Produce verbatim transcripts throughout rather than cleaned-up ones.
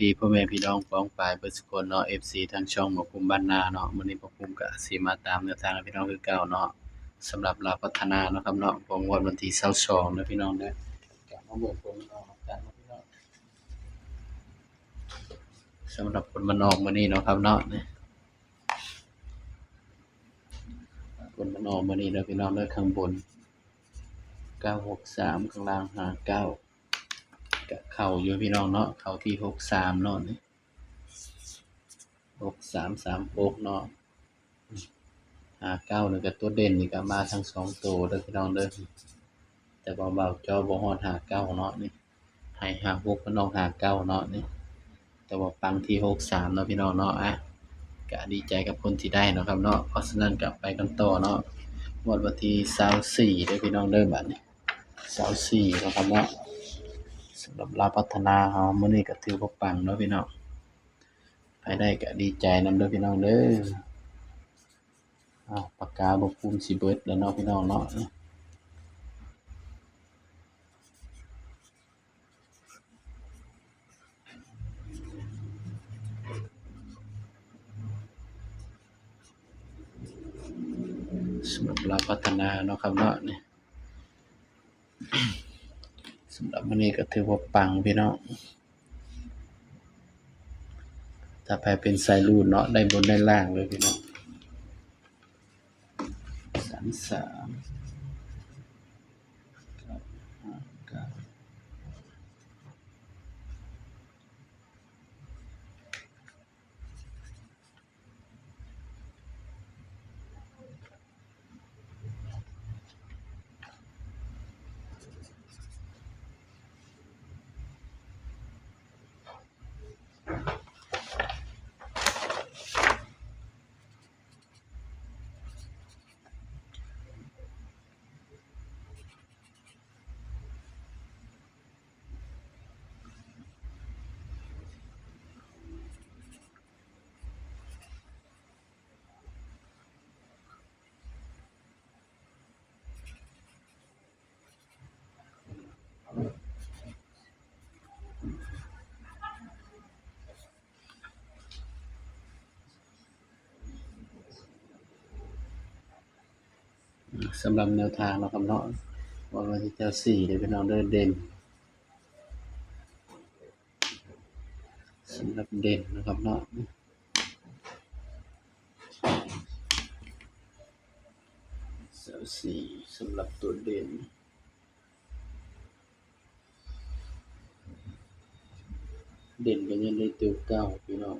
ดีพ่อแม่พี่น้องป้องปายเบิดสุคนเนาะ เอฟซี ทางช่องหมอภูมิบ้านนาเนาะ มื้อนี้หมอภูมิก็สิมาตามแนวทางให้พี่น้องคือเก่าเนาะ สำหรับลาวพัฒนาเนาะครับเนาะ ของงวดวันที่ซาวสองเนาะพี่น้องเนาะ ก็มาเบิ่งผลมันออกกันเนาะพี่น้อง สำหรับผลมันออกมื้อนี้เนาะครับเนาะ นี่ ผลมันออกมื้อนี้เนาะพี่น้องเนาะ ข้างบน เก้าหกสาม ข้างล่าง ห้าเก้า ก็เข้าอยู่พี่น้องเนาะ เข้าที่ หกสาม เนาะ นี่ หกสามสามหก เนาะ ห้าเก้า นี่ก็ตัวเด่นนี่ก็มาทั้งสองตัวเด้อพี่น้องเด้อ แต่ว่าเบาจอบ่ฮอด ห้าเก้า เนาะ นี่ ให้ ห้าหก มันออก ห้าเก้า เนาะ นี่ แต่ว่าปังที่ หกสาม เนาะพี่น้องเนาะ อ่ะ ก็ดีใจกับคนที่ได้เนาะครับเนาะ เพราะฉะนั้นก็ไปกันต่อเนาะ งวดวันที่ซาวสี่เด้อพี่น้องเด้อ บัดนี้ ซาวสี่เนาะครับเนาะ สำหรับลาวพัฒนาเฮามื้อนี้ก็ถือว่าปังเนาะพี่น้อง ไผได้ก็ดีใจนำเด้อพี่น้องเด้อ อ้าว ปากกาหมอภูมิสิเบิดแล้วเนาะพี่น้องเนาะ สำหรับลาวพัฒนาเนาะครับเนาะ นี่ สำหรับมื้อนี้ก็ถือว่าปังพี่น้อง ถ้าไผเป็นสายรูดเนาะ ได้บนได้ล่างเลยพี่น้อง สามสาม เก้าห้าเก้า สำหรับแนวทางเนาะครับเนาะ วันที่ซาวสี่เด้อพี่น้องเด้อ เด่น สำหรับเด่นนะครับเนาะ ซาวสี่ สำหรับตัวเด่น เด่นก็ยังได้ตัวเก่าพี่น้อง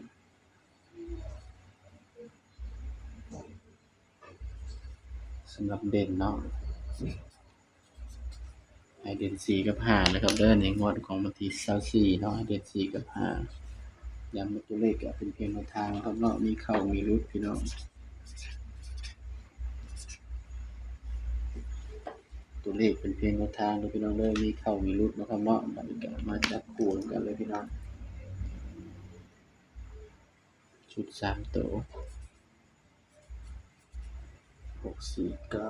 สำหรับเด่นเนาะ ให้เด่นสี่กับห้านะครับเด้อ ในงวดของวันที่ซาวสี่เนาะ ให้เด่นสี่กับห้า ย้ำว่าตัวเลขก็เป็นเพียงแนวทางนะครับเนาะ มีเข้ามีหลุดพี่น้อง ตัวเลขเป็นเพียงแนวทางเด้อพี่น้องเด้อ มีเข้ามีหลุดนะครับเนาะ บัดนี้ก็มาจับคู่กันเลยพี่น้อง ชุดสามตัว หกสี่เก้า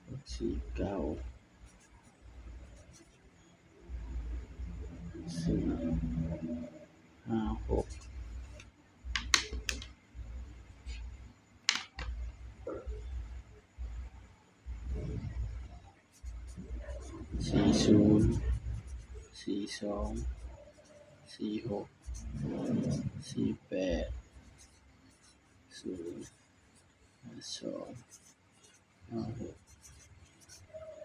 หกสี่เก้า สี่ห้าหก สี่ศูนย์ สี่สอง สี่หก สี่แปด ศูนย์ ห้าสอง ห้าหก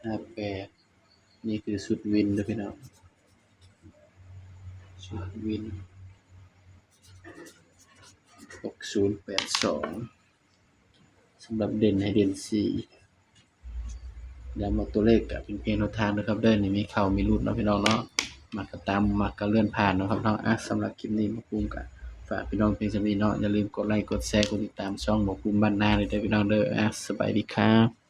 ห้าแปด นี่คือชุดวินเด้อพี่น้อง ชุดวิน หกศูนย์แปดสอง สำหรับเด่นให้เด่นสี่ ย้ำว่าตัวเลขก็เป็นเพียงแนวทางนะครับเด้อ นี่มีเข้ามีหลุดเนาะพี่น้องเนาะ มักก็ตาม บ่มักก็เลื่อนผ่านเนาะครับเนาะ อ่ะ สำหรับคลิปนี้หมอภูมิก็ฝากพี่น้องเพียงส่ำนี้เนาะ อย่าลืมกดไลค์ กดแชร์ กดติดตามช่องหมอภูมิบ้านนาเลยเด้อพี่น้องเด้อ อ่ะ สบายดีครับ